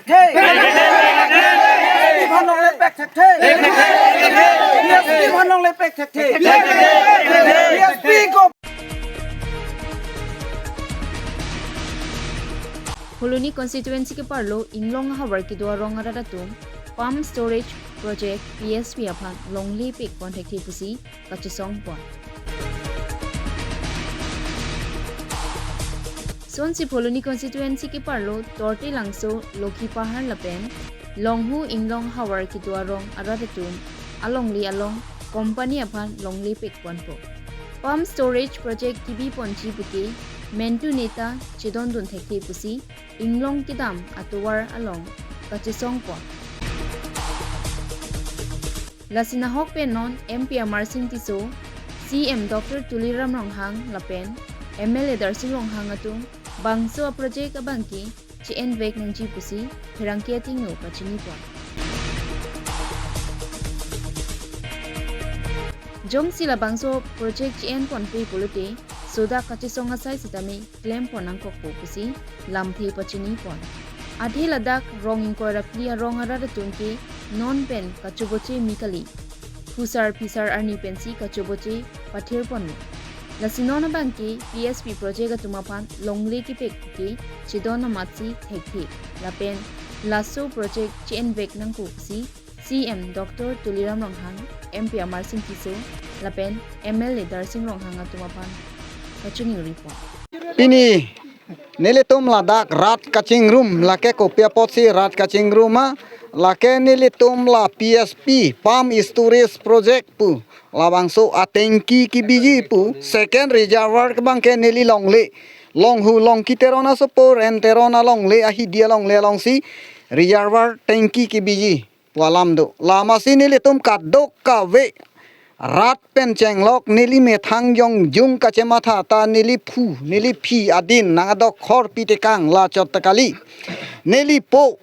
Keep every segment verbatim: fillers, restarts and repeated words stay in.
thekthe. P S P aphan longle pek thekthe. P S P aphan longle pek thekthe. P S P ko. Phuloni constituency keparlo Inglong ahavar kedo arong arat atum Pump Storage Project, P S P aphan longle pekpon thekthe pusi kachesongpon. Sonsi Phuloni constituency keparlo Tortilangso, Lokhipahar lapen Longhu Inglong ahavar kedo arong arat atum alongle along company aphan longle pekponpo. Pump Storage Project kebiponji puke mentu neta chedondun thekthe pusi Inglong kedam atovar along kachesongpon. Lasi nahok pen non M P Amarsing Tisso, C M Doctor Tuliram Ronghang lapen M L A Darsing Ronghang atum bangso a-project abangke che-envek nangji pusi pherangke atingno pachinipon. Jongsi labangso project che-enponpe pulote, sodak kachesong asai sitame klempon nangkokpo pusi lamthe pachinipon. Athe ladak rong ingkoi ra phli arong arat atum ke non pen kachoboche mi kali. Phusar phisar arni pensi kachoboche pathirponlo. Lasi non abangke P S P project atum aphan longle kepek ke chedon amatsi thekthe. Lapen laso project che-envek nangpo pusi C M Doctor Tuliram Ronghang, M P Amarsing Tisso, lapen M L A Darsing Ronghang atum aphan kachiningripon. Pini nelitum ladak rat kachingrum, lake kopi apotsi rat kachingrum ma, lake nelitum la P S P, Pump Storage Project pu, labangso atengki kebiji pu, second reservoir abangke neli longle, Longhu Longki Teron asopo, Ren Teron alongle, ahidi alongle alongsi reservoir tengki kebiji pu alam do. Lamasi nelitum kadokave rat pen chenglok, neli methang jongjung kachematha ta neli phu, neli phi adin nang adokhor pitekang la chot ta kali. Neli po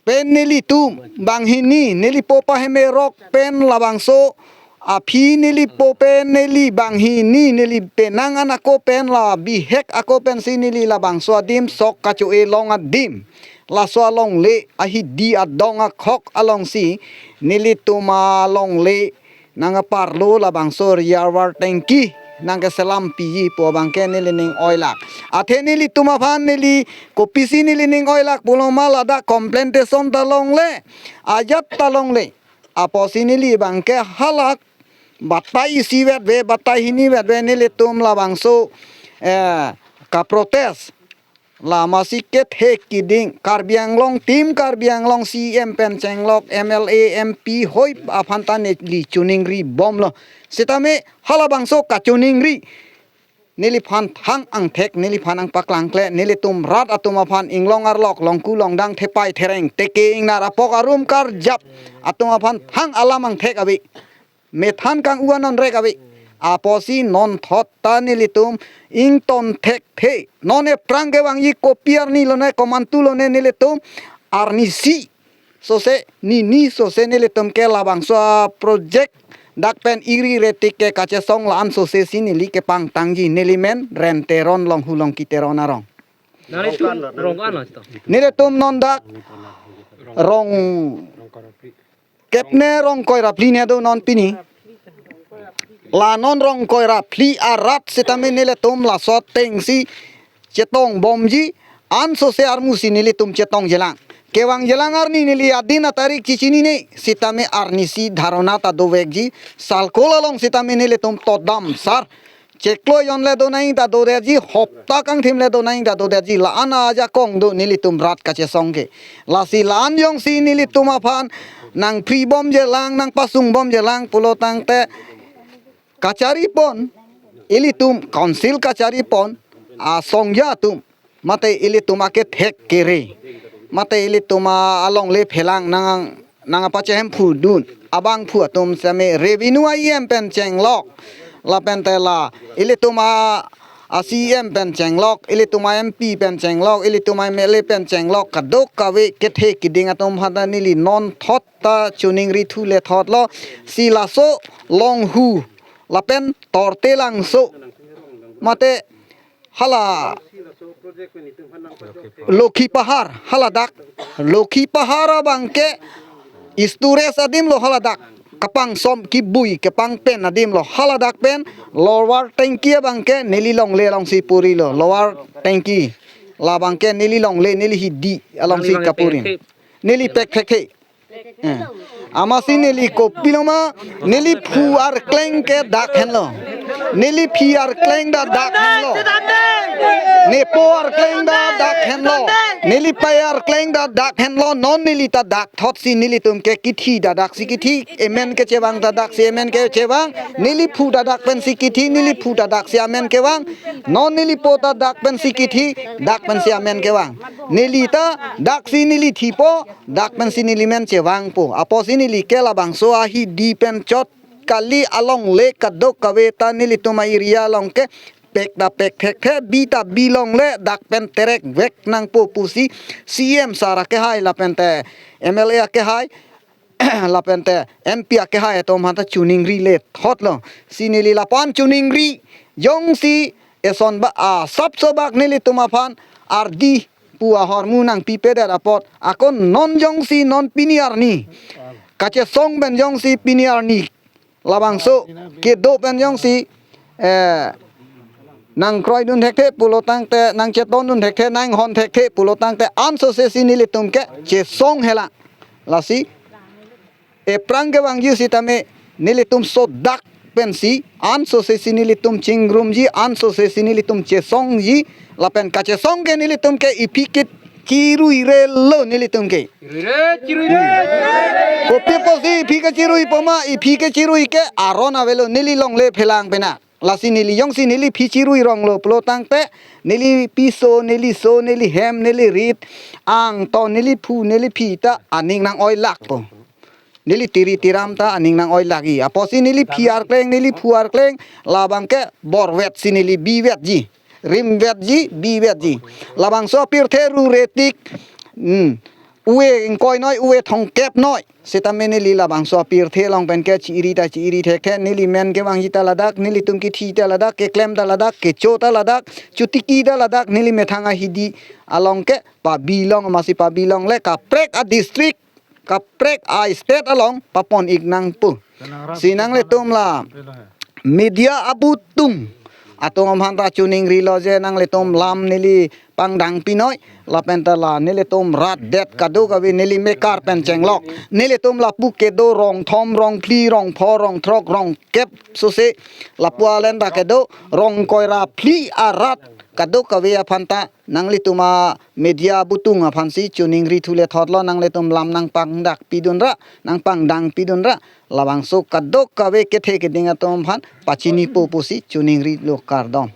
pen nelitum banghini, neli po pahemerok pen labangso aphi neli po pen neli banghini, neli penang an ako pen la bihek ako pensi neli labangso adim sok kacho-e long adim. Laso alongle ahidi adong akhok alongsi nelitum alongle nangparlo labangso reservoir tengki nangkeselam piji pu abangke neli ning oilak. Athe nelitum aphan neli kopisi neli ning oilak pulo ma, ladak completion ta longle, ajat ta longle. Apotsi neli abangke halak batai isi vetve, batai hini vetve nelitum labangso, eh, kaprotest. Lamasi kethe kiding Karbi Anglong, team Karbi Anglong, C M pen chenglok, M L A, M P hoi aphan ta neli choningribomlo. Sitame halabangso kachoningri neliphan thang angthek, neliphan nangpaklangkle, nelitum rat atum aphan inglong arlok, longku longdang, thepai thereng, teke ingnar, apok arum karjap atum aphan thang alam angthek ave. Methan kang-u anonrek ave. Apotsi non thot ta nelitum ington thekthe. Non ephrang kevangji kopi arni lone, komantu lone nelitum arnisi sose, nini sose nelitum ke labangso a-project dak pen iri retik ke kachesong la-an sose si neli kepangtangji. Neli men Ren Teron, Longhu Longki Teron arong. Nari tu rong ano to? Nelitum non dak rong kep ne rong ingkoi ra phli ne do non pini. La non rong ingkoi ra phli arat sitame nelitum laso atengsi chetongbomji, ansose armusi nelitum chetongjelang. Kevangjelang arni neli adin atarik chechinine, sitame arnisi dharna ta dovekji, salkol along sitame nelitum totdam sar. Chiklo jonle donang ta dodetji, hopta kangthim le donang ta dodetji, la-an ajakong do nelitum rat kachesong ke. Lasi la-an jongsi nelitum aphan nangphribomjelang, nangpasungbomjelang pulo tangte kacharipon, ilitum council kacharipon, asongja atum, mate ilitum akethek kere, mate ilitum a-, alongle phelang nang, nangpachehemphu dun abangphu atum sitame revenue a-E M pen chenglok, lapen te la ilitum a, a-C E M pen chenglok, ilitum a-M P pen chenglok, ilitum a-M L A pen chenglok, kadokave kethe kiding atum aphan ta neli non thot ta choningri thu le thotlo, si laso Longhu lapen Tortilangso mate hala Lokhi Pahar haladak, Lokhi Pahar abangke storage adim lo haladak, kapangsom kibui kepangpen adim lo haladak pen Lower Tengki abangke neli longle alongsi puri lo, Lower Tengki. Labangke neli longle, neli hidi alongsi kapurin. Neli pek thekthe. Eh. Amatsi neli kopiloma, neli phu arkleng ke dak henlo. Neli phi arkleng ta dak henlo. Nepo arkleng ta dak henlo. Neli pei arkleng ta dak henlo. Non neli ta dak thotsi nelitum ke kithi ta daksi kithi. Emen kechevang ta daksi emen kechevang. Neli phu ta dak pensi kithi, neli phu ta daksi amen kevang. Non neli po ta dak pensi kithi, dak pensi amen kevang. Neli ta daksi neli thipo, dak pensi neli men chevangpo. Apotsi neli ke labangso ahidi pen chot kali, alongle kadokave ta nelitum a-area along ke pek ta pek thekthe, bi ta bi longle, dak pen terek vek nangpo pusi C M sir akehai lapente M L A akehai lapente M P akehai atum aphanta choningri le thotlo. Si neli lapu-an choningri jongsi eson ba asapso bak nelitum aphan ardi pu ahormu nangpipedet apot, ako non jongsi non pini arni kachesong pen jongsi pini arni labangso kedo pen jongsi, eh, nangkroidun thekthe pulo tangte, nangchetondun thekthe, nanghon thekthe pulo tangte ansose si nelitum ke chesong hela. Lasi ephrang kevangji sitame nelitum sodak pensi ansose si nelitum chingrumji, ansose si nelitum chesongji, lapen kachesong ke nelitum ke iphi ke chiruire lo nelitum ke. Chiruire, chiruire. Kopi apotsi iphi kechirui poma, iphi kechirui ke aron avelo, neli longle phelang pena. Lasi neli jongsi neli phi chirui ronglo pulo tangte, neli piso, neli so, neli hem, neli rit, angto, neli phu, neli phi ta aning nang-oi lakpo. Neli tiri tiram ta aning nang-oi lakji. Apotsi neli phi arkleng, neli phu arkleng, labangke borvetsi neli bivetji. Rimvetji, bivetji. Labangso apirthe ru retik. Hmm. Ue ingkoi noi, ue thongkep noi. Sitame neli labangso apirthe along pen ke chi-iri ta chi-iri thekthe, neli men kevangji ta ladak, nelitum kithi ta ladak, keklem ta ladak, kecho ta ladak, chotiki ta ladak, neli methang ahidi along ke pabi long, amatsi pabi longle kaprek a-district, kaprek a-state along papon-ik nangpo. Si nanglitum la media abutung atum aphanta choningrilo je nanglitum lam neli pangdang pinoi, lapenta la nelitum rat det kadokave neli mekar pen chenglok. Nelitum lapu kedo rong thom, rong phli, rong pho, rong throk, rong kep sose lapu alenta kedo, rong ingkoi ra phli arat kadokave aphanta nanglitum a media abutung aphansi choningri thu le thotlo, nanglitum lam nangpangdak pidunra, nangpangdang pidunra, labangso kadokave kethe keding atum aphan pachinipo pusi choningrilo, kardom.